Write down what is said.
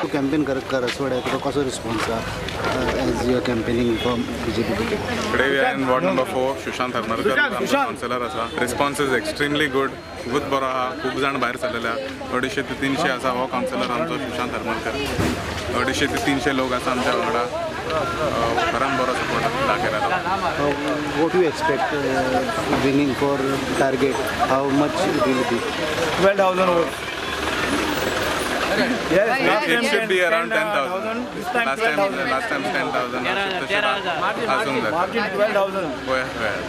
तूं कॅम्पेन कर करासवाड्या, तुका कसो रिस्पॉन्स आसा as you are campaigning for BJP ticket? Today we are in ward number 4. Sushant Harmalkar आमचो कावन्सिलर आसा. Response is extremely good. खूबच बरो आहा. खूब जाण भायर सरलेले आहा. 250 ते 300 आसा. हो कावन्सिलर आमचो सुशांत हरमलकर. 250 ते 300 लोक आसा आमच्या वांगडा. बरान बरो सपोर्ट दाखयला. What you expect winning for target? How much it will be? 12,000 votes. Yes, last It time should be around 10,000. This time Last time 12,000. Last time 10,000 तशें आसूंक जाता. Margin 12,000. पळय पळय.